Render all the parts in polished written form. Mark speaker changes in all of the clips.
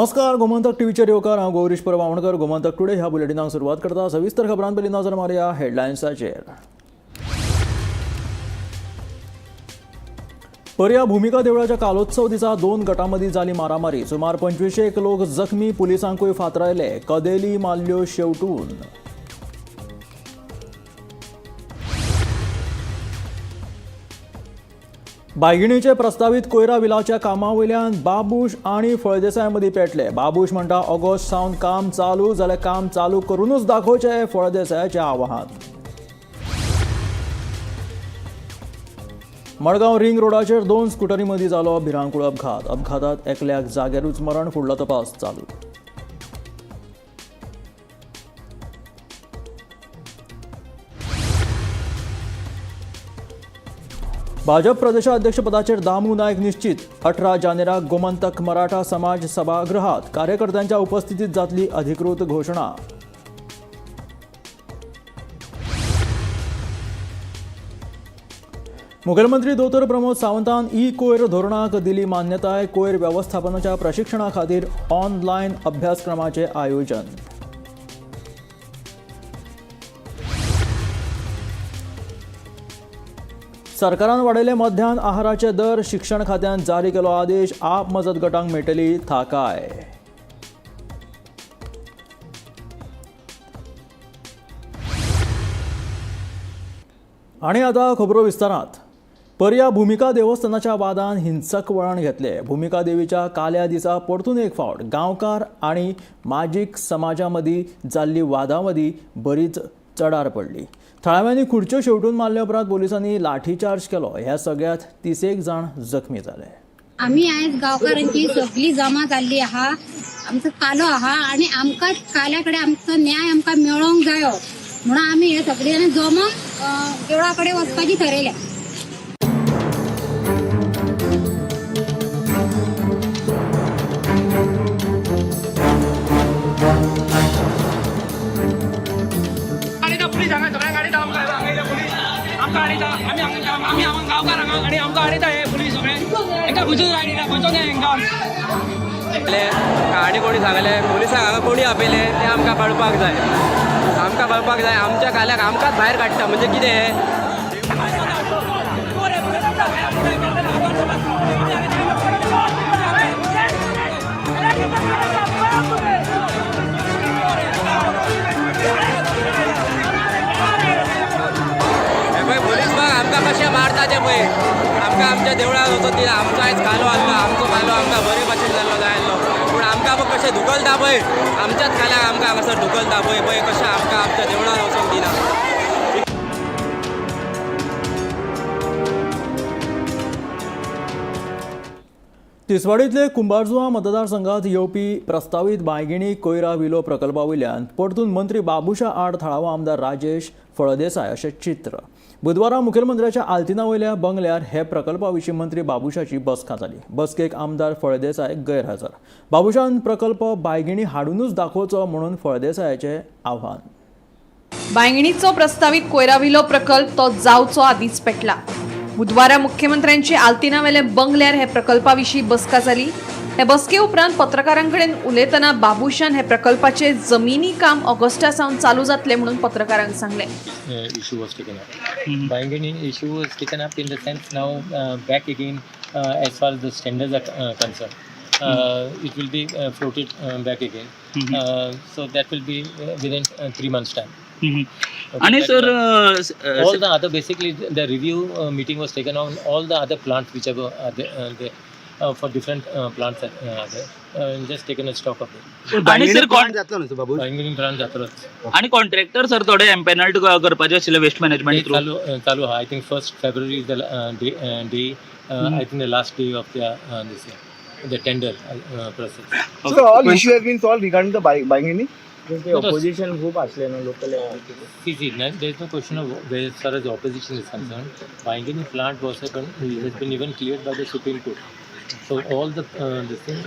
Speaker 1: नमस्कार, गोमंतक टीव्हीचेर येवकार. हांव गौरीश परब आमोणकर. गोमंतक टुडे ह्या बुलेटिनाक सुरवात करता. सविस्तर खबरां पयलीं नजर मारया हेडलायन्साचेर. पर्या भुमिका देवळाच्या कालोत्सव दिसा दोन गटांमदीं जाली मारामारी. सुमार 25 लोक जखमी. पुलिसांकूय फातरायले. कदेली मारल्यो शेवटून. बायगिणीचे प्रस्तावीत कोयरा विलाच्या कामा वयल्यान बाबूश आनी फळदेसाय मदीं पेटले. बाबूश म्हणटा, ऑगस्ट सावन काम चालू जाल्यार काम चालू करूनच दाखोवचें. फळदेसायाचें आवाहन. मडगांव रिंग रोडाचेर दोन स्कुटरी मदीं जालो भिरांकूळ अपघात. अपघातात एकल्याक जाग्यारूच मरण. फुडलो तपास चालू. भाजप प्रदेशाध्यक्षपदाचेर दामू नायक निश्चित. 18 जानेराक गोमंतक मराठा समाज सभागृहात कार्यकर्त्यांच्या उपस्थितीत जातली अधिकृत घोषणा. मुखेलमंत्री दोतोर प्रमोद सावंतान ई कोयर धोरणाक दिली मान्यताय. कोयर वेवस्थापनाच्या प्रशिक्षणा खातीर ऑनलायन अभ्यासक्रमाचे आयोजन. सरकारान वाडयले मध्यान आहाराचे दर. शिक्षण खात्यान जारी केलो आदेश. आप मजत गटांक मेळटली थाकाय. आणि आता खबरो विस्तारात. पर्या भुमिका देवस्थानाच्या वादान हिंसक वळण घेतले. भुमिका देवीच्या काल्या दिसा परतून एक फावट गांवकार आनी माजीक समाजा मदीं जाल्ली वादा मदीं बरीच चडार पडली. थळाव्यांनी खुर्च्यो शेवटून मारल्या उपरांत पोलिसांनी लाठीचार्ज केलो. ह्या सगळ्यात 30 जाण जखमी जाले.
Speaker 2: आम्ही आयज गांवकारांची सगळी जमा जाल्ली आहा. आमचो कालो आहा आणि आमकां काल्या कडेन आमचो न्याय आमकां मेळोंक जायो म्हणून आमी हे सगळी जाणां जमोन देवळा कडेन वचपाची थरयल्या.
Speaker 3: हाडिता पुलीस हांगा, सगळ्यांक हाडिता. आमकां हांगा येयले पुलीस, आमकां हाडिता. आमी हांगा, आमी हांगा गांवकार हांगा आनी आमकां हाडिता हे पुलीस सगळे. हेंकां खंयसून हाडिना, खंयचो न्याय हेंकां?
Speaker 4: आनी कोणी सांगले, पुलिसांक हांगा कोणी आपयले तें आमकां कळपाक जाय. आमकां कळपाक जाय. आमच्या काल्याक आमकांच भायर काडटा म्हणजे कितें हें? हे पळय पोलीस बघ आमकां कशें मारता ते पळय. आमकां आमच्या देवळाक वचोन दिना. आमचो आयज कालो आसलो. आमचो कालो आमकां बरे भाशेन जाल्लो जाय आसलो, पूण आमकां पळय कशें धुकलता पळय. आमच्याच काल्याक आमकां हांगासर धुकलता. पळय पळय कशें आमकां आमच्या देवळान वचोंक दिना.
Speaker 1: तिसवाडीतले कुंभारजुआ मतदारसंघात येवपी प्रस्तावीत बांयगिणी कोयरा विलो प्रकल्पा वयल्यान परतून मंत्री बाबुशा आड थळावो आमदार राजेश फळदेसाय अशें चित्र. बुधवारा मुखेलमंत्र्याच्या आल्तिना वयल्या बंगल्यार हे प्रकल्पा विशीं मंत्री बाबुशाची बसका जाली. बसकेक आमदार फळदेसाय गैरहजर. बाबुशान प्रकल्प बांयगिणी हाडूनच दाखोवचो म्हणून फळदेसायाचें आव्हान.
Speaker 5: बांयगिणीचो प्रस्तावीत कोयरा विलो प्रकल्प तो जावचो आदींच पेटला. बुधवारा मुख्यमंत्र्यांची आल्तिना वेले बंगल्यार हे प्रकल्पा विशीं बसका जाली. हे बसके उपरांत पत्रकारां कडेन उलयतना बाबूशान हे प्रकल्पाचे जमिनी काम ऑगस्टा सावन चालू जातले म्हणून पत्रकारांक सांगलें.
Speaker 6: Issue was taken up. Baingini issue was taken up in the sense now back again as far as the standards are concerned. It will be floated back again. So that will be within 3 months' time. Okay,
Speaker 3: आणि
Speaker 6: that
Speaker 3: sir
Speaker 6: is all the other, basically the review meeting was taken on all the other plants which are there, for different plants are there. Just taken a stock of it.
Speaker 3: आणि sir
Speaker 7: जातलो न्हू बाबू?
Speaker 6: Baingini plant जातलोच.
Speaker 3: आणि contractor sir थोडे एम्पॅनल्ड करपाचे आशिल्ले waste management
Speaker 6: ते
Speaker 3: through.
Speaker 6: चालू आहा. I think 1st February is the day, I think the last day of the this the tender process.
Speaker 7: So all issue has been solved regarding the Baingini?
Speaker 6: Opposition खूप असले ना local. See, no, there is no question of where, as far as opposition is concerned. Baingini plant was has been even cleared by the Supreme Court. So all the this thing,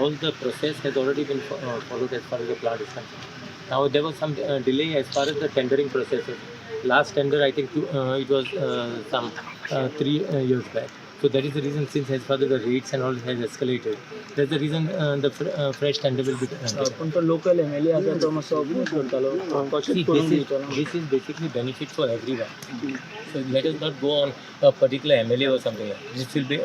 Speaker 6: all the process has already been followed as far as the plant is concerned. Now there was some delay as far as the tendering process is. Last tender, I think, it was some 3 years back. So that is the reason, since as far as the rates and all has escalated, that's the reason the fresh tender will be taken.
Speaker 3: पूण तो local M L A आसा तो मातसो oppose करतालो
Speaker 6: See, this is basically benefit for everyone. So let us not go on a particular MLA or something like that. This will be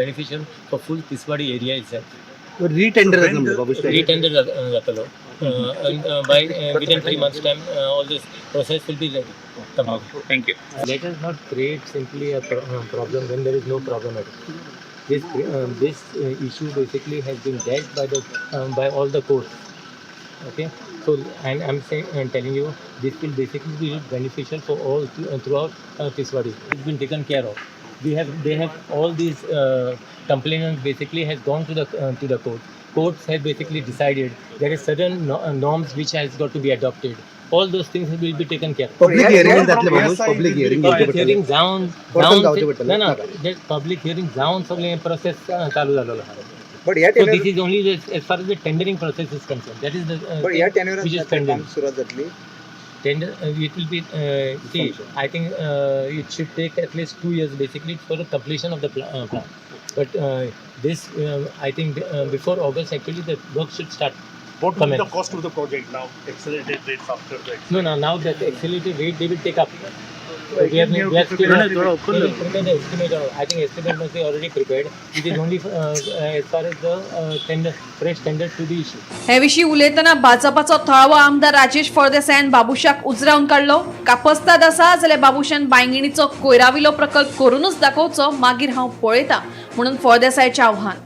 Speaker 6: beneficial for full Tiswadi area itself.
Speaker 7: Retender जातलो म्हणजे Babush.
Speaker 6: Retender जातलो. And by within 3 months time, all this process will be ready.
Speaker 8: Thank you.
Speaker 6: Let us not create simply a problem when there is no problem at all. This issue basically has been dealt by the by all the courts. Okay, so and I'm saying and telling you this will basically be beneficial for all throughout Tiswadi. It's been taken care of. We have they have all these complainants basically has gone to the court. Courts have basically decided there is certain norms which has got to be adopted. All those things will be taken care of.
Speaker 7: Public hearing जातलें Babush, public hearing घेवचें
Speaker 6: public
Speaker 7: पडटलें.
Speaker 6: Hearing जावन
Speaker 7: परतून जावचें
Speaker 6: जावन
Speaker 7: पडटलें.
Speaker 6: ना ना, पब्लिक हियरिंग जावन सगळें प्रोसेस चालू जालेलो आहा.
Speaker 7: बट ह्या
Speaker 6: So this is only as far as the tendering process is concerned. That is the
Speaker 7: but ह्या
Speaker 6: which is
Speaker 7: टेन्युरान
Speaker 6: pending.
Speaker 7: सुरवात जातली.
Speaker 6: Tender, it will be see, I think it should take at least 2 years basically for the completion of the plan. But this I think before August actually the work should start.
Speaker 8: What will be the
Speaker 6: Commence.
Speaker 8: Cost of the project now? Accelerated rates after the
Speaker 6: No, now that accelerated rate they will take up. So we have still they will prepare the estimate. I think estimate must be already prepared. It is only as far as the tender, fresh tender to be issued.
Speaker 5: हे विशीं उलयतना भाजपाचो थळावो आमदार राजेश फळदेसायान बाबुशाक उजरावन काडलो. कापस्ताद आसा जाल्यार बाबुशान बांयगिणीचो कोयराविलो प्रकल्प करूनच दाखोवचो, मागीर हांव पळयतां म्हणून फळदेसायाचें आव्हान.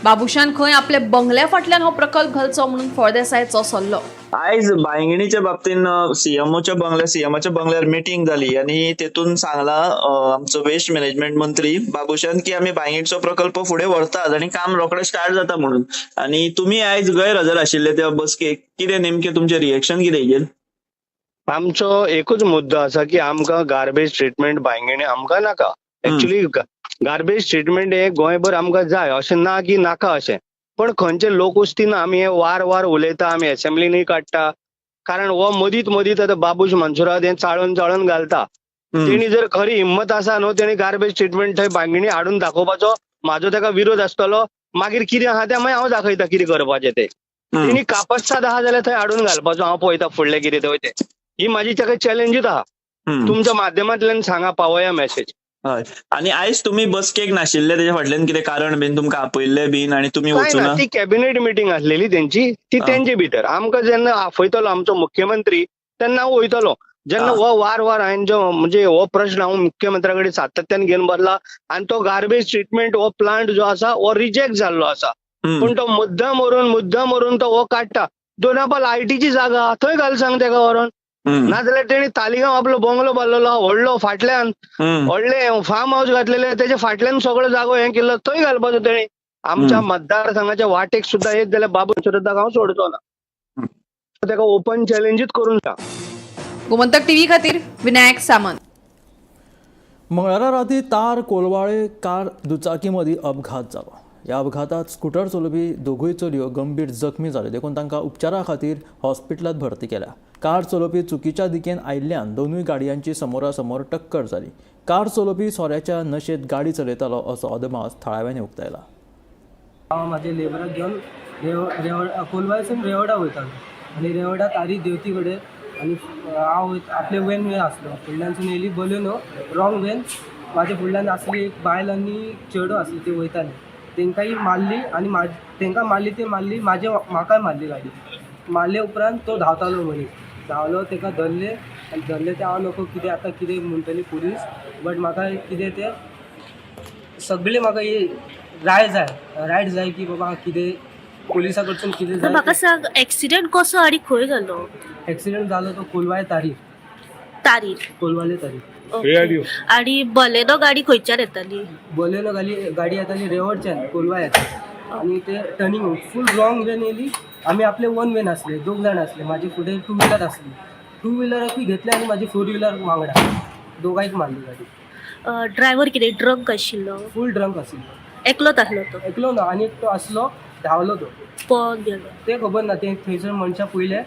Speaker 5: बाबुशान खंय आपल्या बंगल्या फाटल्यान हो प्रकल्प घालचो म्हणून फळदेसायाचो सल्लो.
Speaker 9: आयज बांयगिणीच्या बाबतीन सीएमओच्या बंगल्यार सीएमाच्या बंगल्यार मिटींग जाली आनी तेतून सांगला आमचो वेस्ट मॅनेजमेंट मंत्री बाबूशान की आमी बांयगिणीचो प्रकल्प फुडें व्हरतात आनी काम रोखडें स्टार्ट जाता म्हणून. आनी तुमी आयज गैरहजर आशिल्ले त्या बसकेक, कितें नेमकें तुमचें रिएक्शन कितें हेजेर?
Speaker 10: आमचो एकूच मुद्दो आसा की आमकां गार्बेज ट्रिटमेंट बांयगिणी आमकां नाका. एक्चुली गार्बेज ट्रिटमेंट हे गोंयभर आमकां जाय, अशें ना की नाका अशें, पण खंयचे लोकवस्ती ना. आमी हे वार वार उलयता, आमी असेंब्लीनूय काडटा, कारण हो मदींत मदींत आतां बाबूश मंजुरात हें चाळून चाळून घालता. तेणी जर खरी हिंमत आसा न्हू, तेणी गार्बेज ट्रिटमेंट थंय बांयगिणी हाडून दाखोवपाचो म्हाजो ताका विरोध आसतलो. मागीर कितें आहा तें मागीर हांव दाखयता कितें करपाचें तें. तेणी कापस्ताद आहा जाल्यार थंय हाडून घालपाचो, हांव पळयता फुडलें कितें तें. ही माझी ताका चॅलेंजूच आहा. तुमच्या माध्यमांतल्यान सांगा, पावया मॅसेज.
Speaker 9: हय, आनी आयज तुमी बसकेक नाशिल्ले तेच्या फाटल्यान कितें कारण बीन? तुमकां आपयल्ले बीन आनी तुमी
Speaker 10: काय
Speaker 9: वचूना?
Speaker 10: ना, ती कॅबिनेट मिटींग आसलेली तेंची, ती तेंचे भितर. आमकां जेन्ना आपयतलो आमचो मुख्यमंत्री तेन्ना हांव वयतलो. जेन्ना हो वार वार हांवें जो म्हणजे हो प्रश्न हांव मुख्यमंत्र्या कडेन सातत्यान घेवन बसला आनी तो गार्बेज ट्रिटमेंट हो प्लांट जो आसा हो रिजेक्ट जाल्लो आसा, पूण तो मुद्दाम व्हरून तो हो काडटा. दोनापाल आयटीची जागा थंय घाल सांग तेका व्हरोन, नाजाल्यार तेणी तालिगांव आपलो बंगलो बांदलेलो आहा व्हडलो, फाटल्यान व्हडले फार्म हाऊस घातलेले, तेच्या फाटल्यान सगळो जागो हें केल्लो, थंय घालपाचो तेणी. आमच्या मतदारसंघाच्या वाटेक सुद्दां येत जाल्यार बाबू सुद्दां हांव सोडचो ना, तेका ओपन चॅलेंजूच करून सांग.
Speaker 5: गोमंतक टीव्ही खातीर विनायक सामंत.
Speaker 1: मंगळारा राती तार कोलवाळे कार दुचाकी मदीं अपघात जालो. ह्या अपघातांत स्कुटर चलोवपी दोगूय चलयो गंभीर जखमी जाल्यो, देखून तांकां उपचारा खातीर हॉस्पिटलांत भरती केल्या. कार चलोवपी चुकीच्या दिकेन आयिल्ल्यान दोनूय गाडयांची समोरासमोर टक्कर जाली. कार चलोवपी सोऱ्याच्या नशेंत गाडी चलयतालो असो अदमास थळाव्यांनी उक्तायला.
Speaker 3: हांव म्हाजे लेबराक घेवन रेवड कोलवायसून रेवडा वयतालो आनी रेवडा तारी देवती कडेन आनी हांव आपले वेन वे आसलो, फुडल्यानसून येयली बलेनो रॉंग वेन. म्हाज्या फुडल्यान आसली एक बायल आनी चेडो आसली, ती वयताली, तेंकांय मारली आनी तेंकां मारली, ती मारली म्हाजे म्हाकाय मारली गाडी. मारले उपरांत तो धांवतालो मनीस, धांवलो, तेका धरले आनी धरले ते हांव नको कितें आतां कितें म्हणटली पुलीस, बट म्हाका कितें तें सगळें म्हाका ही राय जाय, रायट जाय की बाबा कितें पुलिसा कडसून कितें
Speaker 11: तर
Speaker 3: जाय.
Speaker 11: म्हाका सांग, एक्सिडेंट कसो आनी खंय जालो?
Speaker 3: एक्सिडेंट जालो तो कोलवाळे तारीर.
Speaker 11: तारीर?
Speaker 3: कोलवाळे तारीर.
Speaker 11: ओके. आणि बलेनो गाडी खंयच्यान येताली?
Speaker 3: बोलेरो गाडी गाडी येताली रेवडच्यान कोलवा येता आनी ते टर्निंग फूल रॉंग वेन येयली. आमी आपले वन वेन आसले, दोग जाण आसले, म्हाजे फुडें टू व्हिलर आसली, टू व्हिलराकूय घेतले आनी म्हाजी फोर व्हिलर वांगडा दोगांयक मारली गाडी.
Speaker 11: ड्रायव्हर कितें ड्रंक आशिल्लो?
Speaker 3: फूल ड्रंक आशिल्लो.
Speaker 11: एकलोच आसलो तो?
Speaker 3: एकलो ना, आनी एकटो आसलो, धांवलो तो.
Speaker 11: पळोवन गेलो?
Speaker 3: ते खबर ना, ते थंयसर मनशां पयले,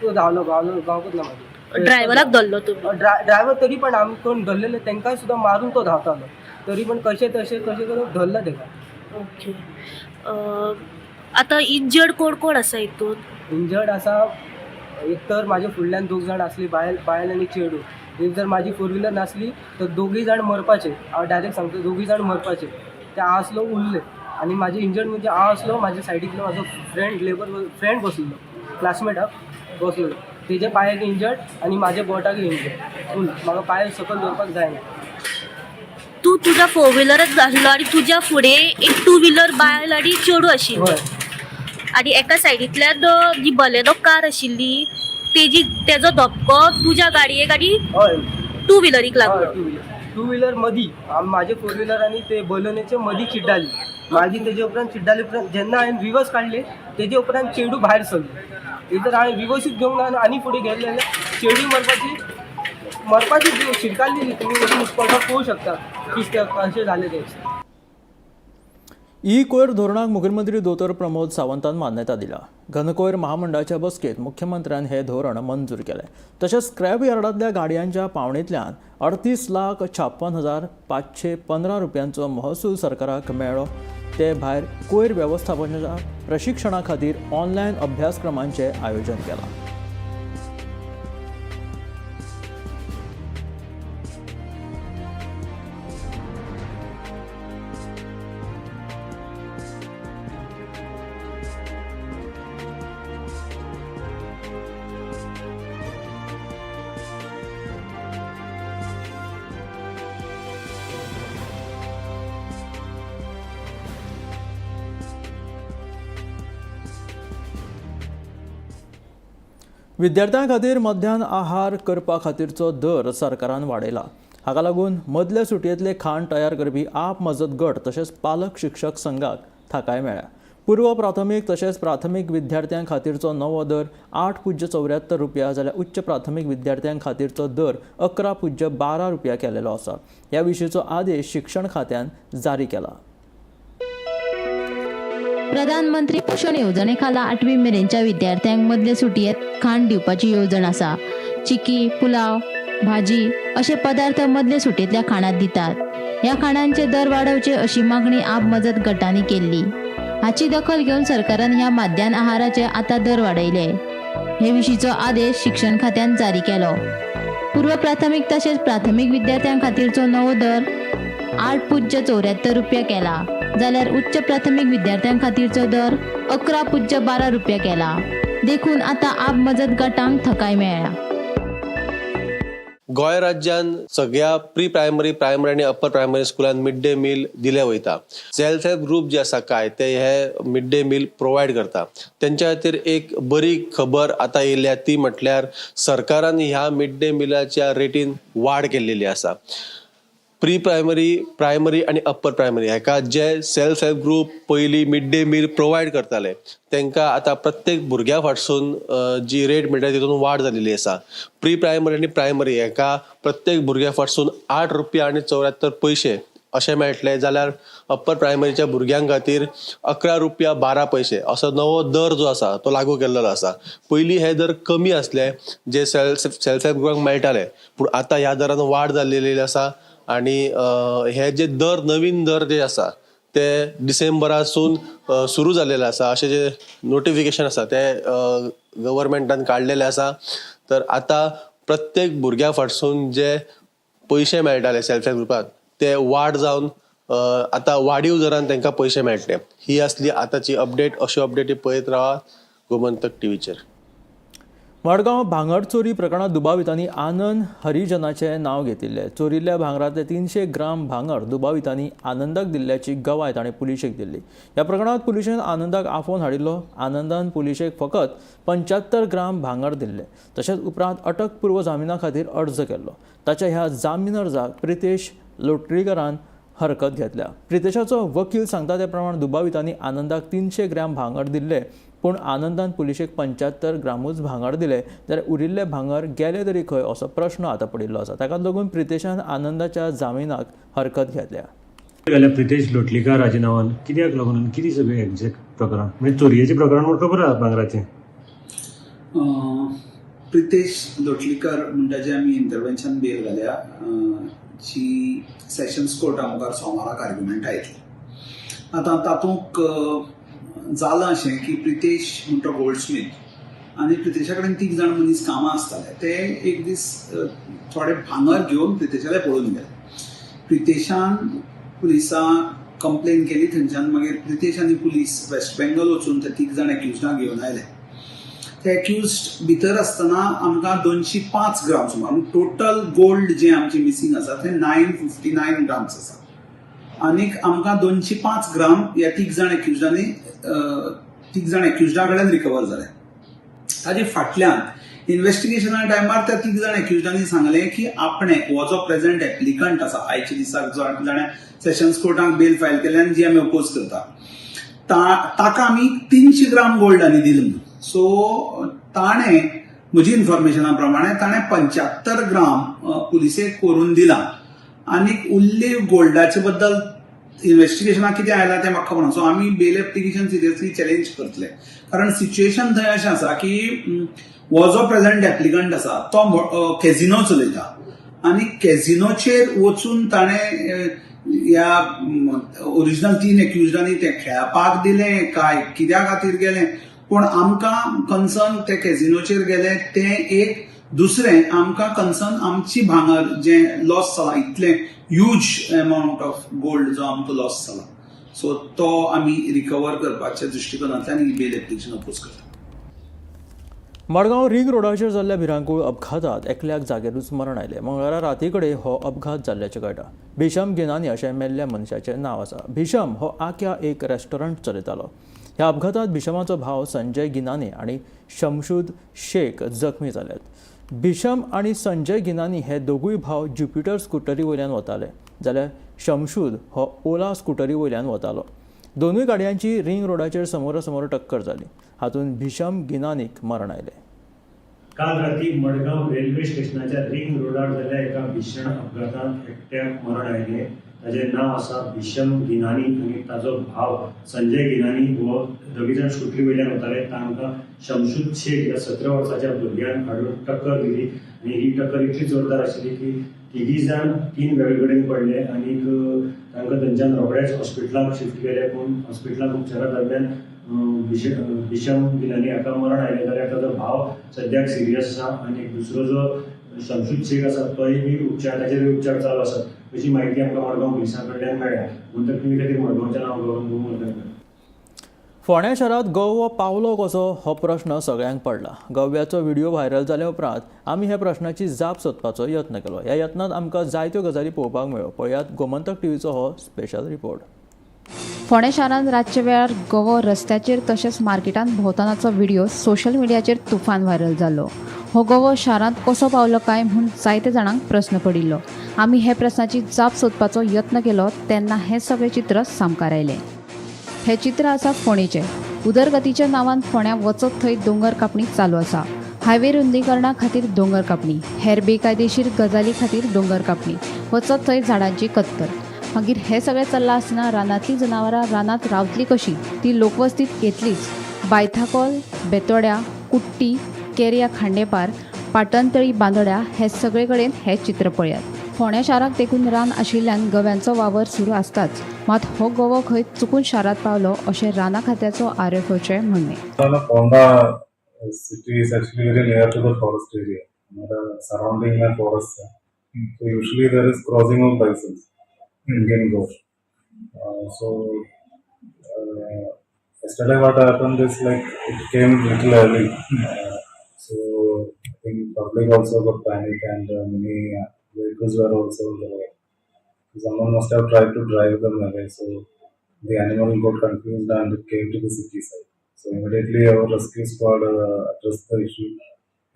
Speaker 3: तो धांवलो, गावलो, गावकूच ना मागीर.
Speaker 11: ड्रायव्हराक धरलो तुमी?
Speaker 3: ड्रायव्हर तरी पण आमी कोण धरलेले तेंकांय सुद्दां मारून तो धांवतालो. तरी पण कशें तशें कशें करून धरला तेका.
Speaker 11: ओके, आतां इंजर्ड कोण कोण आसा हितून?
Speaker 3: इंजर्ड आसा एक तर म्हाज्या फुडल्यान दोग जाण आसली, बायल बायल आनी चेडूं. एक जर म्हाजी फोर व्हिलर नासली तर दोगूय जाण मरपाचे. हांव डायरेक्ट सांगता, दोगूय जाण मरपाचे. ते हांव आसलो उरले. आनी म्हाजे इंजर्ड म्हणजे हांव आसलो, म्हाज्या सायडीकलो म्हाजो फ्रेंड, लेबर फ्रेंड बसलेलो, क्लासमेट बसलेलो, तेजे पांयाक इंजर्ड आनी म्हाज्या बोटाक इंजर्ड. फूल म्हाका पांय सकयल दवरपाक जायना.
Speaker 11: तूं तुज्या फोर व्हिलरान आसलो आनी तुज्या फुडें एक टू व्हिलर बायल आनी चेडूं आशिल्लें. आनी एका सायडींतल्यान जी बलेनो कार आशिल्ली तेजी तेजो धपको तुज्या गाडयेक आनी टू व्हिलरीक लागलो.
Speaker 3: टू व्हिलर मदीं म्हाजे फोर व्हिलर आनी ते बलोनेचे मदीं चिड्डाली. मागीर तेजे उपरांत चिड्डाले उपरांत जेन्ना हांवें रिवर्स काडली तेजे उपरांत चेडूं भायर सरलें. एक तर हांवें रिवर्सूच घेवंक ना आनी फुडें गेलें जाल्यार चेडूं मरपाची शिरकाल्ली. तुमी वचून स्पॉटार पळोवंक शकता कितें कशें जालें तें.
Speaker 1: ई कोयर धोरणाक मुखेलमंत्री दोतोर प्रमोद सावंतान मान्यता दिल्या. घनकोयर महामंडळाच्या बसकेत मुख्यमंत्र्यान हे धोरण मंजूर केलें. तशेंच स्क्रॅप यार्डांतल्या गाडयांच्या पावणेंतल्यान 38,56,515 रुपयांचो महसूल सरकाराक मेळ्ळो. ते भायर कोयर वेवस्थापनाच्या प्रशिक्षणा खातीर ऑनलायन अभ्यासक्रमांचें आयोजन केलां. विद्यार्थ्यां खातीर मध्यान आहार करपा खातीरचो दर सरकारान वाडयला. हाका लागून मदल्या सुटयेंतले खाण तयार करपी आप मजत गट तशेंच पालक शिक्षक संघाक थाकाय मेळ्ळ्या. पूर्व प्राथमीक तशेंच प्राथमीक विद्यार्थ्यां खातीरचो नवो दर 8.74 रुपया जाल्यार उच्च प्राथमीक विद्यार्थ्यां खातीरचो दर 11.12 रुपया केलेलो आसा. ह्या विशींचो आदेश शिक्षण खात्यान जारी केला.
Speaker 12: प्रधानमंत्री पोशण येवजणे खाला 8वी मेरेनच्या विद्यार्थ्यांक मदले सुटयेंत खाण दिवपाची येवजण आसा. चिकी, पुलाव, भाजी अशे पदार्थ मदले सुटयेंतल्या खाणांत दितात. ह्या खाणांचे दर वाडोवचे अशी मागणी आप मजत गटांनी केल्ली. हाची दखल घेवन सरकारान ह्या माध्यान आहाराचे आतां दर वाडयले. हे विशींचो आदेश शिक्षण खात्यान जारी केलो. पूर्व प्राथमीक तशेंच प्राथमीक विद्यार्थ्यां खातीरचो नवो दर 8.74 रुपया केला जाल्यार उच्च प्राथमीक विद्यार्थ्यां खातीरचो दर 11.12 रुपया केला. देखून आतां आप मजत गटांक थकाय मेळ्ळ्या.
Speaker 13: गोंय राज्यान सगळ्या प्री प्रायमरी, प्रायमरी आनी अप्पर प्रायमरी स्कुलान मिड डे मील दिले वयता. सेल्फ हेल्प ग्रुप जे आसा काय ते हे मिड डे मील प्रोवायड करता. तेंच्या खातीर एक बरी खबर आतां येयल्या ती म्हटल्यार सरकारान ह्या मिड डे मिलाच्या रेटीन वाड केल्लेली आसा. प्री प्रायमरी, प्रायमरी आनी अप्पर प्रायमरी हेका जे सेल्फ हेल्प ग्रुप पयलीं मिड डे मील प्रोवायड करताले तेंकां आतां प्रत्येक भुरग्या फाटसून जी रेट मेळटा तितून वाड जाल्ली आसा. प्री प्रायमरी आनी प्रायमरी हेका प्रत्येक भुरग्या फाटसून 8 रुपया आनी 74 पयशे अशें मेळटले जाल्यार अप्पर प्रायमरीच्या भुरग्यां खातीर 11 रुपया 12 पयशे असो नवो दर जो आसा तो लागू केल्लो आसा. पयलीं हे दर कमी आसले जे सेल्फ हेल्प ग्रुपांक मेळटाले, पूण आतां ह्या दरान वाड जाल्लेली आसा आनी हे जे दर नवीन दर जे आसा ते डिसेंबरासून सुरू जाल्लेले आसा अशें जे नोटिफिकेशन आसा ते गव्हर्मेंटान काडलेले आसा. तर आतां प्रत्येक भुरग्या फाटसून जे पयशे मेळटाले सेल्फ हेल्प ग्रुपाक ते वाड जावन आतां वाडीव दरान तांकां पयशे मेळटले. ही आसली आतांची अपडेट. अश्यो अपडेटी पळयत रावात गोमंतक टीव्हीचेर.
Speaker 1: मडगांव भांगर चोरी प्रकरणात दुबावितांनी आनंद हरिजनाचें नांव घेतिल्लें. चोरिल्ल्या भांगरांतले 300 ग्राम भांगर दुबावितांनी आनंदाक दिल्ल्याची गवाय ताणें पुलिशेक दिल्ली. ह्या प्रकरणांत पुलिशेन आनंदाक आफोवन हाडिल्लो. आनंदान पुलिशेक फकत 75 ग्राम भांगर दिल्लें. तशेंच उपरांत अटकपूर्व जामिना खातीर अर्ज केल्लो. ताच्या ह्या जामीन अर्जाक प्रितेश लोटलीकरान हरकत घेतल्या. प्रितेशाचो वकील सांगता ते प्रमाण दुबावितांनी आनंदाक 300 ग्राम भांगर दिल्ले, पूण आनंदान पुलिशेक 75 ग्रामूच भांगर दिले जाल्यार उरिल्ले भांगर गेले तरी खंय असो प्रश्न आतां पडिल्लो आसा. ताका लागून प्रितेशान आनंदाच्या जामिनाक हरकत घेतल्या.
Speaker 14: प्रितेश लोटलीकर हाच्या नांवान कित्याक लागून आनी कितें सगळें एग्जॅक्ट प्रकरण, म्हणजे चोरयेचें प्रकरण म्हूण खबर आसा भांगराचें?
Speaker 15: प्रितेश लोटलीकर म्हणटा जे आमी इंटरवेन्शन बेल घाल्या जी सेशन्स कोर्टा मुखार सोमाराक आर्ग्युमेंटा येतली. आतां तातूंत जालां अशें की प्रितेश म्हणटा गोल्डस्मीथ आनी प्रितेशा कडेन तीग जाण मनीस कामां आसताले. ते एक दीस थोडे भांगर घेवन प्रितेशाले पळून गेले. प्रितेशान पुलिसांक कंप्लेन केली. थंयच्यान मागीर प्रितेश आनी पुलीस वेस्ट बेंगल वचून ते तीग जाण एक्युज्डांक घेवन आयले. ते एक्युज्ड भितर आसतना आमकां 205 ग्राम सुमार टोटल गोल्ड जें आमचें मिसींग आसा तें 959 ग्राम्स आसा आनीक आमकां 205 ग्राम ह्या तीग जाण एक्युज्डांनी तीग जाण एक्युज्डा कडेन रिकवर जाले. ताजे फाटल्यान इन्व्हेस्टिगेशना टायमार त्या तीग जाण एक्युज्डांनी सांगलें की आपणे हो जो प्रेझेंट एप्लिकंट आसा आयच्या दिसाक जाणें सेशन्स कोर्टाक बेल फायल केल्या आनी जी आमी अपोज करता ताका आमी 300 ग्राम गोल्ड आनी दिलें म्हणून. सो ताणें म्हजी इन्फॉर्मेशना प्रमाणे ताणें 75 ग्राम पुलिसेक करून दिलां आनी उरले गोल्डाचे बद्दल इन्व्हेस्टिगेशनाक कितें आयलां तें म्हाका खबर ना. सो आमी बेल एप्लिकेशन सिरियसली चॅलेंज करतले कारण सिच्युएशन थंय अशें आसा की हो जो प्रेझेंट एप्लिकंट आसा तो कॅझिनो चलयता आनी कॅझिनोचेर वचून ताणें ह्या ओरिजिनल 3 एक्युज्डांनी तें खेळपाक दिलें काय कित्या खातीर गेलें, पूण आमकां कन्सर्न ते कॅझिनोचेर गेले तें एक. दुसरें आमकां कन्सर्न आमची भांगर जें लॉस जाला इतलें ह्यूज एमावंट ऑफ गोल्ड जो आमकां लॉस जाला सो तो आमी रिकवर करपाच्या दृश्टिकोनांतल्यान ही बेल एप्लिकेशन अपोज करता.
Speaker 1: मडगांव रिंग रोडाचेर जाल्ल्या भिरांकूळ अपघातात एकल्याक जागेरूच मरण आयलें. मंगळारा राती कडेन हो अपघात जाल्ल्याचें कळटा. भीषम गिनानी अशें मेल्ल्या मनशाचें नांव आसा. भीषम हो आक्या एक रेस्टॉरंट चलयतालो. ह्या अपघातात भीषमाचो भाव संजय गिनानी आनी शमशूद शेख जखमी जाल्यात. भीषम आनी संजय गिनानी हे दोगूय भाव ज्युपिटर स्कुटरी वयल्यान वताले जाल्यार शमशूद हो ओला स्कुटरी वयल्यान वतालो. दोनूय गाडयांची रिंग रोडाचेर समोरासमोर टक्कर जाली. हातूंत भीषम गिनानीक मरण आयलें.
Speaker 14: काल राती मडगांव रेल्वे स्टेशनाच्या रिंग रोडार जाल्ल्या एका भीषण अपघातांत एकट्याक मरण आयलें. ताजें नांव आसा भीषम गिनानी आनी ताजो भाव संजय गिनानी हो दोगी जाण स्कुटरी वयल्यान वताले. तांकां शमशूद शेख ह्या 17 वर्साच्या भुरग्यान हाडून टक्कर दिली आनी ही टक्कर इतली जोरदार आशिल्ली की तिगी जाण 3 वेगळे कडेन पडले आनी तांकां थंयच्यान रोखडेच हॉस्पिटलाक शिफ्ट केले. पूण हॉस्पिटलाक उपचारा दरम्यान भीषम गिनानी हाका मरण आयलें. जाल्यार ताजो भाव सद्याक सिरियस आसा आनी दुसरो जो शमशूद शेख आसा तोय बी उपचार ताचेर उपचार चालू आसात अशी म्हायती आमकां मडगांव पुलिसां कडल्यान मेळ्ळ्या. म्हणटकच तुमी खातीर मडगांवच्या नांव गौरव.
Speaker 1: फोंड्या शारांत गवो पावलो कसो हो प्रश्न सगळ्यांक पडला. गव्याचो व्हिडिओ व्हायरल जाल्या उपरांत आमी ह्या प्रश्नाची जाप सोदपाचो यत्न केलो. ह्या यत्नांत आमकां जायत्यो गजाली पळोवपाक मेळ्ळ्यो. पळयात गोमंतक टीव्हीचो हो स्पेशल रिपोर्ट.
Speaker 16: फोंडें शारांत रातच्या वेळार गवो रस्त्याचेर तशेंच मार्केटांत भोंवतनाचो व्हिडिओ सोशल मिडियाचेर तुफान व्हायरल जालो. हो गवो शारांत कसो पावलो काय म्हूण जायते जाणांक प्रस्न पडिल्लो. आमी हे प्रस्नाची जाप सोदपाचो यत्न केलो तेन्ना हें सगळें चित्र सामकार आयलें. हें चित्र आसा फोंडेचें. उदरगतीच्या नांवान फोंड्यां वचत थंय दोंगर कापणी चालू आसा. हायवे रुंदीकरणा खातीर दोंगर कापणी, हेर बेकायदेशीर गजाली खातीर दोंगर कापणी, वचत थंय झाडांची कत्तर. मागीर हें सगळें चल्लां आसतना रानांतलीं जनावरां रानांत रावतलीं कशीं? ती लोकवस्तींत येतलीच. बायथाकोल, बेतोड्या, कुट्टी, केरया, खांडेपार, पाटणतळी, बांदोड्या हे सगळे कडेन हें चित्र पळयात. फोंड्या शाराक तेकून रान आशिल्ल्यान गव्यांचो वावर सुरू आसताच. मात हो गवो खंय चुकून शारांत पावलो अशें राना खात्याचो आरएफओचें म्हणणें.
Speaker 17: Ponda city is actually very near to the forest area. Surrounding में फॉरेस्ट है. So usually there is crossing of bisons, Indian gaur. So yesterday what happened is like it came little early. So I think public also got panic and many vehicles were also on the road. Someone must have tried to drive them away. So the animal got confused and it came to the city side. So immediately our rescue squad addressed the issue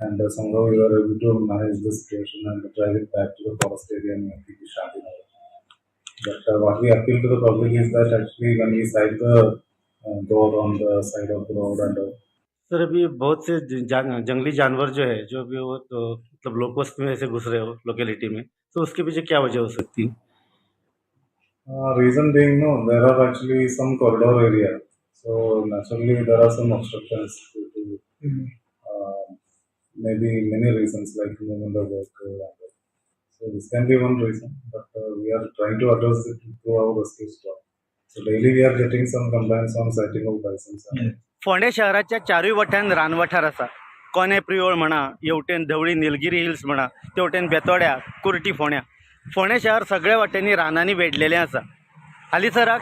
Speaker 17: and somehow we were able to manage the situation and drive it back to the forest area near the Shanti Nagar. But what we appeal to the public is that actually when we sight the dog on the side of the road and
Speaker 18: sir अभी बहुत से जंगली जानवर जो है जो अभी वो तो मतलब लोकवस्ती में ऐसे घुस रहे हो लोकेलिटी में, तो उसके पीछे क्या वजह हो सकती है?
Speaker 17: Reason being, no, there are actually some corridor area, so naturally there are some obstructions due to Maybe many reasons like movement of vehicle and all. So this can be one reason, but we are trying to address it through our rescue squad. So daily we are getting some complaints on sighting of bisons. And
Speaker 18: फोंडें शहराच्या चारूय वट्यान रानवठार आसा. कोने प्रियोळ म्हणा, हेवटेन धवळी Nilgiri hills म्हणा, तेवटेन बेतोड्या, कुर्टी, फोंड्या. फोंडें शहर सगळ्या वाटेंनी रानांनी वेढलेलें आसा. हालींसराक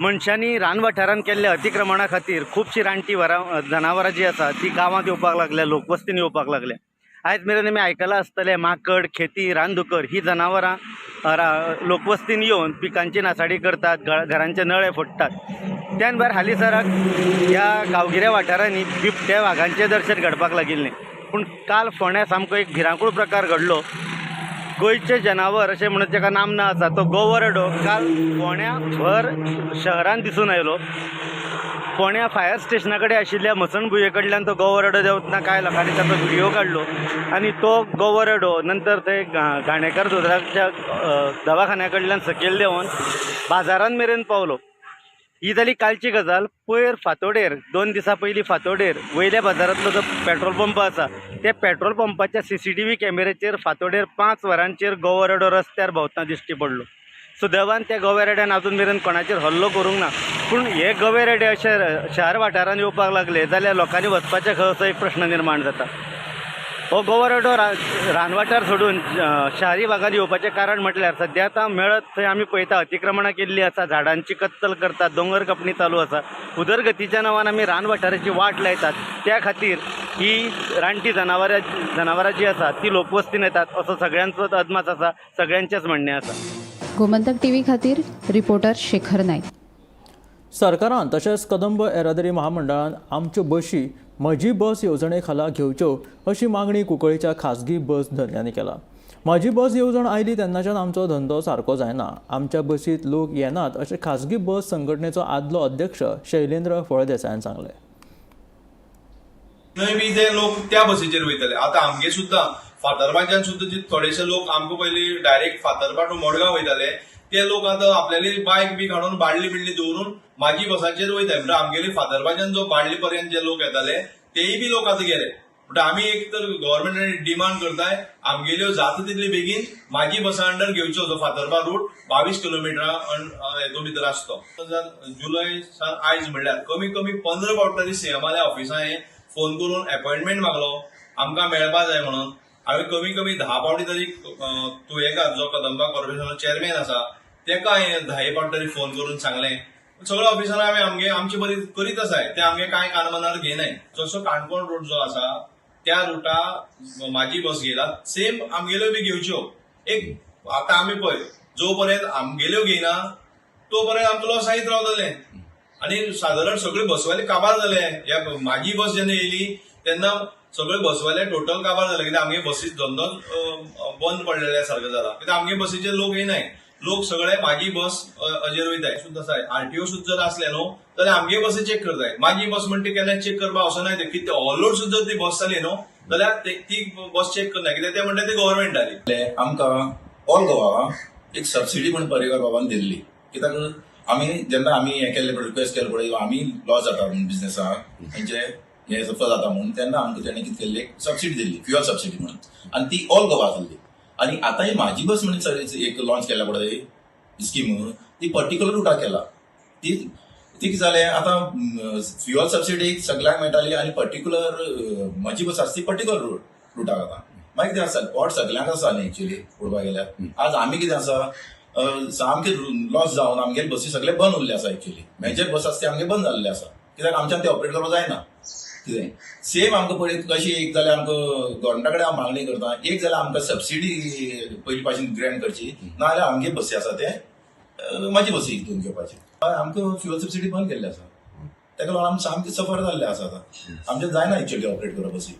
Speaker 18: मनशांनी रान वाठारांत केल्ल्या अतिक्रमणा खातीर खुबशीं रानटी वरां जनावरां जीं आसा तीं गांवांत येवपाक लागल्या, लोकवस्तीन येवपाक लागल्या. आयज मेरेन आमी आयकलां आसतलें, माकड, खेती, रानदुकर ही जनावरां लोकवस्तीन येवन पिकांची नासाडी करतात, घरांचे नळे फोडटात. त्यान भायर हालींसराक ह्या गांवगिऱ्या वाठारांनी बिबट्या वागांचें दर्शन घडपाक लागिल्लें. पूण काल फोंड्या सामको एक भिरांकूळ प्रकार घडलो. गोंयचें जनावर अशें म्हणून जाका नामना आसा तो गोवरडो काल फोंड्या भर शहरान दिसून आयलो. फोंड्या फायर स्टेशना कडेन आशिल्ल्या मसणभुंये कडल्यान तो गोवरडो देंवतना कांय लोकांनी ताचो व्हिडियो काडलो आनी तो गोवरडो नंतर ते घाणेकर दोतोराच्या दवाखान्या कडल्यान सकयल देंवन बाजारान मेरेन पावलो. ही जाली कालची गजाल. पयर फांतोडेर, 2 दिसां पयलीं फांतोडेर वयल्या बाजारांतलो जो पेट्रोल पंप आसा त्या पेट्रोल पंपाच्या CCTV कॅमेऱ्याचेर फांतोडेर 5 वरांचेर गोवरडो रस्त्यार भोंवतना दिश्टी पडलो. सुदैवान त्या गोवेरेड्यान आजून मेरेन कोणाचेर हल्लो करूंक ना. पूण हे गोवेरेडे अशे शार वाठारांत येवपाक लागले जाल्यार लोकांनी वचपाचें खंय असो एक प्रश्न निर्माण जाता. हो गोवरडो रानवाठार सोडून शारी भागांत येवपाचें कारण म्हटल्यार सद्या आतां मेळत थंय आमी पळयता अतिक्रमणां केल्लीं आसा, झाडांची कत्तल करतात, दोंगर कापणी चालू आसा. उदरगतीच्या नांवान आमी रान वाठाराची वाट लायतात. त्या खातीर ही रानटी जनावरां जी आसा ती लोकवस्तीन येतात असो सगळ्यांचोच अदमास आसा, सगळ्यांचेंच म्हणणें आसा.
Speaker 16: गोमंतक टीव्ही खातीर रिपोर्टर शेखर नायक.
Speaker 1: सरकारान तशेंच कदंब येरादारी महामंडळान आमच्यो बशी म्हजी बस येवजणे खाला घेवच्यो अशी मागणी कुंकळीच्या खासगी बस धनयांनी केला. म्हजी बस येवजण आयली तेन्नाच्यान आमचो धंदो सारको जायना, आमच्या बसीत लोक येनात अशें खासगी बस संघटनेचो आदलो अध्यक्ष शैलेंद्र फळदेसायान सांगलें.
Speaker 13: न्हय बी ते लोक त्या बसीचेर वयतले. आतां आमगे सुद्दां फातरपाच्यान सुद्दां जे थोडेशे लोक आमकां पयलीं डायरेक्ट फातरपा टू मडगांव वयताले ते लोक आतां आपल्याली बायक बी काडून बाडली बिडली दवरून म्हाजी बसाचेर वयताय. म्हणटा आमगेली फातरपाच्यान जो बाडली पर्यंत जे लोक येताले तेय बी लोक आतां गेले. म्हणटा आमी एक तर गव्हर्मेंटान डिमांड करताय आमगेल्यो जाता तितली बेगीन म्हाजी बसा अंडर घेवच्यो. जो फातरपा रूट 22 किलोमिटरां हेतून भितर आसतो. जुलय सान आयज म्हणल्यार कमी कमी 15 फावट तरी सीएमाल्या ऑफिसांत फोन करून अपॉयंटमेंट मागलो आमकां मेळपा जाय म्हणून. हांवें कमी कमी 10 फावटी तरी तुयेंकार जो कदंबा कॉर्पोरेशनाचो चेअरमॅन आसा तेका हांवें 10 फावट तरी फोन करून सांगलें. सगळ्या ऑफिसरां आमी आमगे आमची बरी करीत आसाय, ते आमगे कांय कानमनार घेयनाय. जसो काणकोण रूट जो आसा त्या रुटा म्हाजी बस घेयला सेम आमगेल्यो बी घेवच्यो. एक आतां आमी पळय जो पर्यंत आमगेल्यो घेयना तो पर्यंत आमचो लॉस जायत रावतले. आनी सादारण सगळे बसवाले काबार जाले. ह्या म्हाजी बस जेन्ना येयली तेन्ना सगळे बसवाले टोटल काबार जाले. कित्याक आमगे बसी धंदो बंद पडलेले सारको जाला. कित्याक आमगे बसीचेर लोक येयनाय, लोक सगळे म्हाजी बस अजेर वयताय. सुद्दां आसा आरटीओ सुद्दां जर आसले न्हू जाल्यार आमगे बसी चॅक करताय. म्हाजी बस म्हणटा केन्ना चॅक करपाक वचनाय ते, कितें ओवरलोड सुद्दां जर ती बस जाली न्हू जाल्यार ती बस चॅक करनाय. कित्याक ते म्हणटा ती गव्हर्मेंट जाली.
Speaker 19: आमकां ऑल गोवा एक सबसिडी म्हण पर्रीकार बाबान दिल्ली. कित्याक आमी जेन्ना आमी हें केल्लें पळय, रिक्वेस्ट केलें पळय आमी लॉस जाता म्हणून बिजनेसाक हेंचे हें सफर जाता म्हणून, तेन्ना आमकां तेणें कितें केल्ली एक सबसिडी दिल्ली, फ्युअल सबसिडी म्हणून, आनी ती ऑल गोवा आसली. आनी आतां ही म्हाजी बस म्हणून एक लॉन्च केल्या पळय स्कीम, ती पर्टिक्युलर रुटाक केला. ती कितें जालें आतां फ्युअल सबसिडी सगळ्यांक मेळटाली आनी पर्टिक्युलर म्हाजी बस आसा ती पर्टिक्युलर रुटाक. आतां मागीर कितें आसा पोट सगळ्यांक आसा न्ही एक्चुअली पळोवपाक गेल्यार. आज आमी कितें आसा सामके लॉस जावन आमगेले बसी सगळे बंद उरले आसा. एक्चुअली मेजर बस आसा ते आमगे बंद जाल्ले आसा. कित्याक आमच्यान ते ऑपरेट करपाक जायना. कितें सेम आमकां पळय कशी एक जाल्यार आमकां गव्हर्मेंटा कडेन हांव मागणी करता, एक जाल्यार आमकां सबसिडी पयली पासून ग्रँट करची, नाजाल्यार आमगे बसी आसा ते म्हाजी बसी हितून घेवपाची. आमकां फ्युअल सबसिडी बंद केल्ली आसा, ताका लागून आमी सामके सफर जाल्ले आसा. आतां आमच्यान जायना एक्चुअली ऑपरेट करप बसी.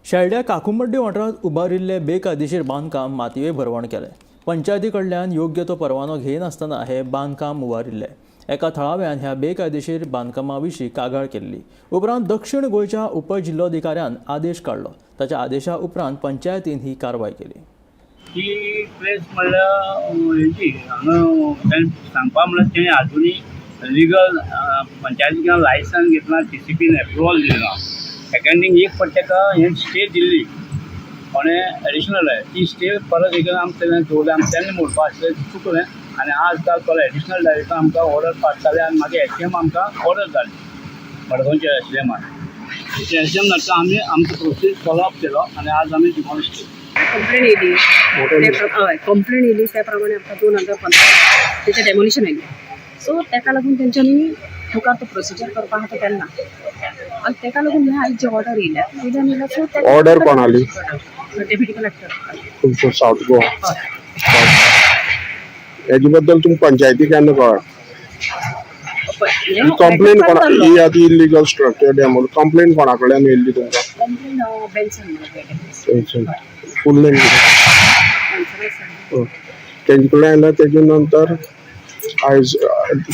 Speaker 1: शेल्ड्या काकुमड्डी वाठारांत उबारिल्ले बेकायदेशीर बांदकाम मातये भरवण केलें. पंचायती कडल्यान योग्य तो परवानो घेयनासतना हे बांदकाम उबारिल्लें. एका थळाव्यान ह्या बेकायदेशीर बांदकामा विशीं कागाळ केल्ली. उपरांत दक्षिण गोंयच्या उपजिल्लोधिकाऱ्यान आदेश काडलो. ताच्या आदेशा उपरांत पंचायतीन ही कारवाय केली.
Speaker 20: ही प्लेस म्हणल्यार हेजी हांगा सांगपा म्हणल्यार तेणें आजुनूय लिगल पंचायतीन लायसन्स घेतला, TCPन एप्रुवल दिला. सेकंड थिंग, एक फावट ताका हें स्टे दिल्ली कोणें एडिशनल आहे ती स्टे परत एक आमकां तेणें दवरली, आमी तेन्ना मोडपा आसलें, चुकलें. आनी आज काल परत एडिशनल डायरेक्टर आमकां ऑर्डर पास जाले आनी मागीर एस डी एम आमकां ऑर्डर जाली मडगांवचे एस डी एमान. एस डी एम धाडटा, आमी आमचो प्रोसीस फॉलो अप केलो आनी आज आमी डिमॉलिश केली.
Speaker 21: कंप्लेन येयली, हय, कंप्लेन येयली त्या प्रमाणे आमकां 2015 तेचें डेमोलिशन येयलें. सो तेका लागून तेंच्यांनी मुखार तो प्रोसिजर करपा आहा तो केन्ना आनी तेका लागून हे आयज जे ऑर्डर येयल्या वयल्यान येयल्या. सो
Speaker 22: ऑर्डर कोणाली?
Speaker 21: Deputy collector.
Speaker 22: तुमचो सावथ गोवा. हेजे बद्दल तुमकां पंचायती केन्ना कळ्ळा? कंप्लेन कोणा ही आतां इलिगल स्ट्रक्चर डेमोल कंप्लेन कोणा कडल्यान येयल्ली तुमकां?
Speaker 21: कंप्लेन बेन्सन म्हणून.
Speaker 22: फूल नेम कितें? तेंचे कडल्यान आयला. तेजे नंतर आयज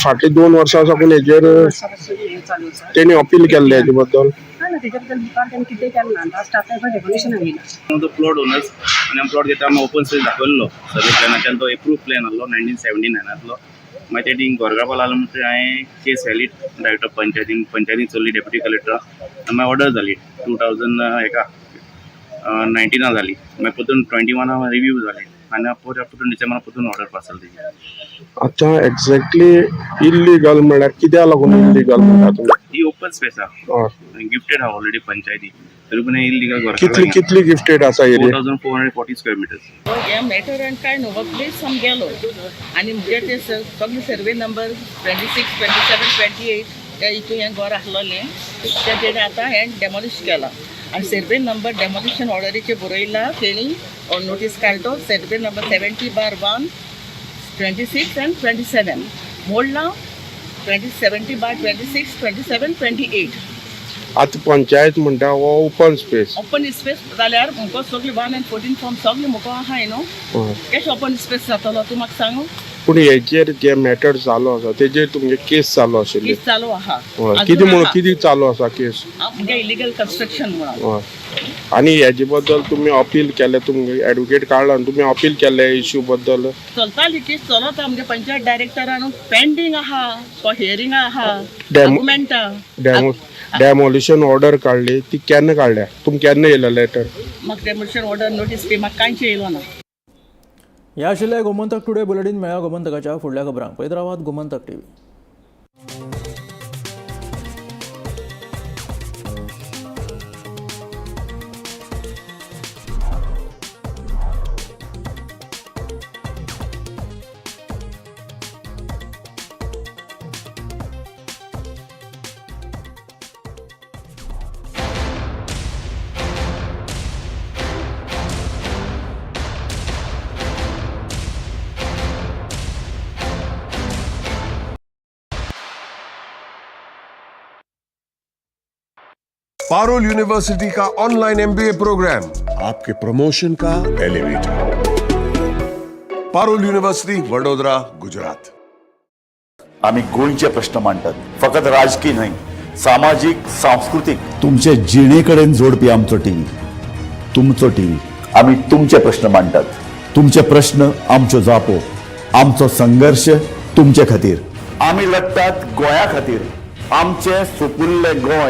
Speaker 22: फाटली 2 वर्सां साकून हेजेर
Speaker 21: चालू आसा.
Speaker 22: तेणी अपील केल्लें हेजे बद्दल?
Speaker 21: ना ना, तेच्या बद्दल मुखार तेणी कितें केलें ना. लास्ट आतां पळय डेमोलिशन येयला.
Speaker 20: तो प्लॉट ओनर्स आनी आमी प्लॉट घेता, आमी ओपन स्पेस दाखयल्लो सर्वे प्लॅनाच्यान. तो एप्रूव प्लॅन आहलो 1979नांतलो. मागीर ते गोरगांव आलो म्हणटकीर हांवें केस व्हेली डायरेक्टर पंचायतीन, पंचायतीन चल्ली डेप्युटी कलेक्टर आनी मागीर ऑर्डर जाली 2000 हेका 19ना जाली. मागीर परतून 21ना रिव्यू जाले आनी परतून डिसेंबरान परतून ऑर्डर पास जाली तेजी.
Speaker 22: आतां एक्झॅक्टली इल्लीगल म्हणल्यार कित्याक लागून इल्लीगल म्हणटा तुमी?
Speaker 20: ही ओपन स्पेस आहा, गिफ्टेड आहा ऑलरेडी पंचायती, तरी पूण इल्लीगल.
Speaker 22: कितली कितली गिफ्टेड आसा
Speaker 20: four
Speaker 22: area?
Speaker 20: 4440 square meters.
Speaker 23: हे मॅटर आनी काय न्हू, हो प्लेस आमी गेलो आनी मुगे ते सगळे survey number 26, 27, 28 त्या हितून हें घर आसलोलें, तें तेणें आतां हें डेमोलिश केलां. आनी सर्वे नंबर डेमोलिशन ऑर्डरीचेर बरयलां, तेणी नोटीस काडलो, survey number 70/1, 26 and 27 मोडलां, 20 70/26, 27, 28.
Speaker 22: आतां पंचायत म्हणटा हो ओपन स्पेस.
Speaker 23: ओपन स्पेस जाल्यार मुको सगळे 1 आनी 14 फॉर्म सगळे मुको आहाय न्हू, कशें ओपन स्पेस जातलो तूं म्हाका सांग?
Speaker 22: पूण हेजेर जे मॅटर चालू आसा तेजेर तुमगे केस चालू आशिल्ली?
Speaker 23: केस चालू आहा.
Speaker 22: हय, कितें म्हणून कितें चालू आसा केस?
Speaker 23: मुगे इलिगल कन्स्ट्रक्शन म्हणून.
Speaker 22: हय, आनी हेजे बद्दल तुमी अपील केलें? तुमगे एडवोकेट काडला आनी तुमी अपील केल्ले इश्यू बद्दल?
Speaker 23: चलताली केस, चलता. आमगे पंचायत डायरेक्टरान पेंडींग आहा, तो हियरिंग आहा. आर्गुमेंटा.
Speaker 22: डेमोलिशन ऑर्डर काडली ती केन्ना काडल्या? तुमकां केन्ना येयला लेटर?
Speaker 23: म्हाका डेमोलिशन ऑर्डर नोटीस बी म्हाका कांयच येयलो ना.
Speaker 1: ह्या आशिल्लें गोमंतक टुडे बुलेटीन. मेळ्या गोमंतकाच्या फुडल्या खबरांक. पळयत रावात गोमंतक टीव्ही.
Speaker 24: पारुल यूनिवर्सिटी का ऑनलाइन एमबीए प्रोग्राम, आपके प्रमोशन का एलिवेटर. पारुल यूनिवर्सिटी, वडोदरा, गुजरात.
Speaker 25: आमी गोंयचे प्रश्न मांडटात, फकत राजकीय न्हय, सामाजीक, सांस्कृतीक, तुमचे जिणे कडेन जोडपी आमचो टीव्ही, तुमचो टीव्ही. आमी तुमचे प्रश्न मांडटात, तुमचे प्रश्न आमच्यो जापो, आमचो संघर्श तुमचे खातीर. आमी लढटात गोंया खातीर, आमचें सुपुल्लें गोंय.